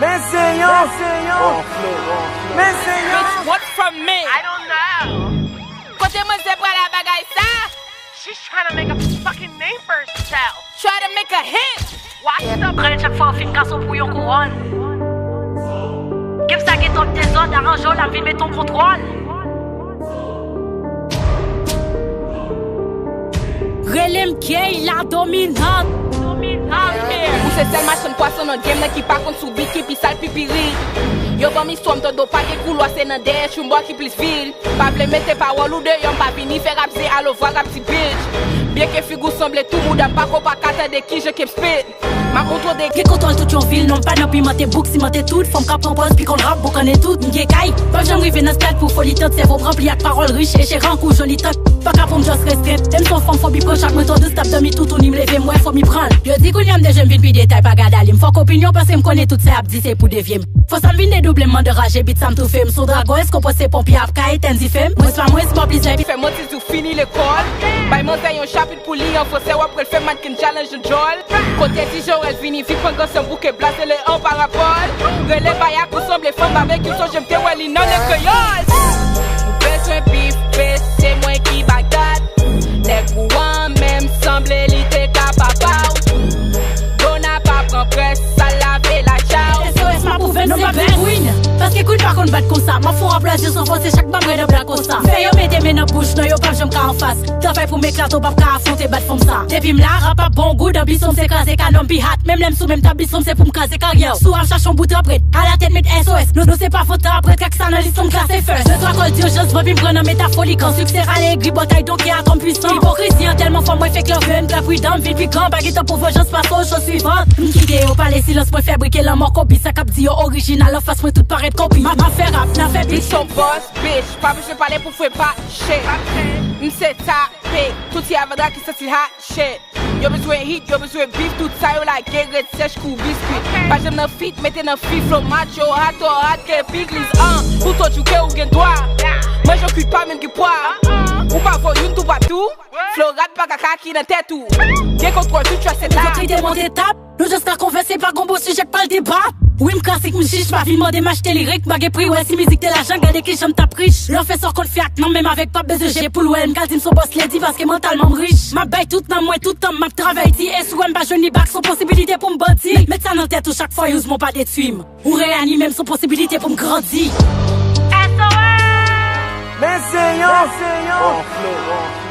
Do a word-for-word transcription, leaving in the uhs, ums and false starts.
Men se yon, men se yon, men se yon. Bitch, what from me? I don't know. Kote manzè pral a bagay sa? She's trying to make a fucking name for herself. Try to make a hit. Watch the Rele chak fwa w fin kase w pou yon kouwòn. Game sa gen twòp dezòd, aranje w la, m vin mete w kontwòl. Rele m Keyla dominant. Ou se sèl machann pwason nan game nan ki pa konn sou beat ki pi sal, pi pi rid. Yo ban m istwa m tande w pa gen koulwa, se nan dèyè tchoumba ki plis vid. Pa vle mete pawòl ou deyò, m pa vini fè rap, se alo vwa rap ti bitch. Byenke figi w sanble tou mouda, m pako pa ka tande kijan ke m spit. M ap montre w de gen kontwòl tout yon vil, non m pa nan pimante bouk, simante tout, fò m ka pran pòz, pi konn rap, boukannen tout, m gen kay, pa janm rive nan stad pou foli tant, sèvo m ranpli ak pawòl rich, e cheran kou joli tant, pa ka pou m just restrent, e m se yon fanm fò bi pran chak mwen twò dous, t ap dòmi toutouni m leve m wè fò mi pran l. Yo di kounye a m deje m vin pi detay, pa gad ale m fòk opinyon, paske m konnen tout sa y ap di se pou devye m. Fò sa m vin dedouble, m mande raje bit sa m toufe, m se yon dragon, èske w panse ponpye ap ka etenn dife m? Mwens pa mwens, m ap plis lè pi fè manti di w fini lekòl. Bay manzè yon chapit pou li an fransè, w ap pral fè mannequin challenge nan djòl. Kote ti Joel vini, fi pran gansan bouke blaze le an parabòl. Rele bay ak ou sanble fanm babekyou, sonje m te wè li nan le kreyòl. Ou bezwen bif, bes, se mwen ki Bagdad. Nèg ou an menm sanble li te ka papa w. Dona pa pran près, sa lave la chaw. S O S m ap ouvè non pa vin queen. Paske queen pa konn bat konsa. M ap fè w aplodi san fòse chak bam rèd an bla konsa. Fè yo mete men nan bouch, non yo p ap janm ka anfas. Travay pou m eklate, w p ap ka afwonte bat fanm sa. Depi m la, rap ap bon goud, anbisyon m se kraze kanonm pi hat. Menm lè m sou menm tab, misyon m se pou m kraze karyè w. Si w ap chache yon bout anprent, alatèt met S O S. Nou, nou se pa vòt apre, trèk sa nan lis non m klase first. De twa kòl dijans, vanpi m pran nan metafolik. An siksè rale egri, bòtay donke atòm pwisan. Ipokrizi an tèlman fò, mwen fèk love yo, n ka pridan. M vin pi gran, pa gen tan pou vanjans, pase w cho swivan. M kite yo pale, silans mwen febrike, lanmò kopi. Sa k ap di yo orijinal, anfas mwen tout parèt kopi. M ap, m ap fè rap, n ap fè beat. Son boss, bitch, pa bezwen pale pou fwe pa shit. M se tape, tout ti avadra ki santi hot shit. Yo bezwen hit, yo bezwen bif, tout sa yo lage ret sèch kou biskwi. Pa janm nan fit, mete nan fi, flow macho, hot or hot ke pikliz an. Pou to tchouke ou gen dwa. Manje kwit pa menm ki pwa. Ou pa vo youn tou pa tou. Flow rat pa kaka ki nan tèt ou. Gen kontwòl tout chwa se la. Yo kite monte tap. Nou just ka konvèse, pa gon bon sijè k pral debat. Wi m klasik, m chich, pa vin mande m achte lirik, m pa gen pri, wè si mizik te lajan, gade kijan m t ap rich. Lè w fè sa w konn fè ak nan menm avèk p ap bezwen je pou l wè l, m ka di m se yon boss lady paske mantalman m rich. M ap bay tout nanm mwen tout tan, m ap travay di, e si w wè m pa jwenn li back, se yon posibilite pou m bandi. Met, met sa nan tèt ou, chak fwa use mwen pa detwi m. Ou reyanime m, se yon posibilite pou m grandi. S O S! Men se yon, men se yon.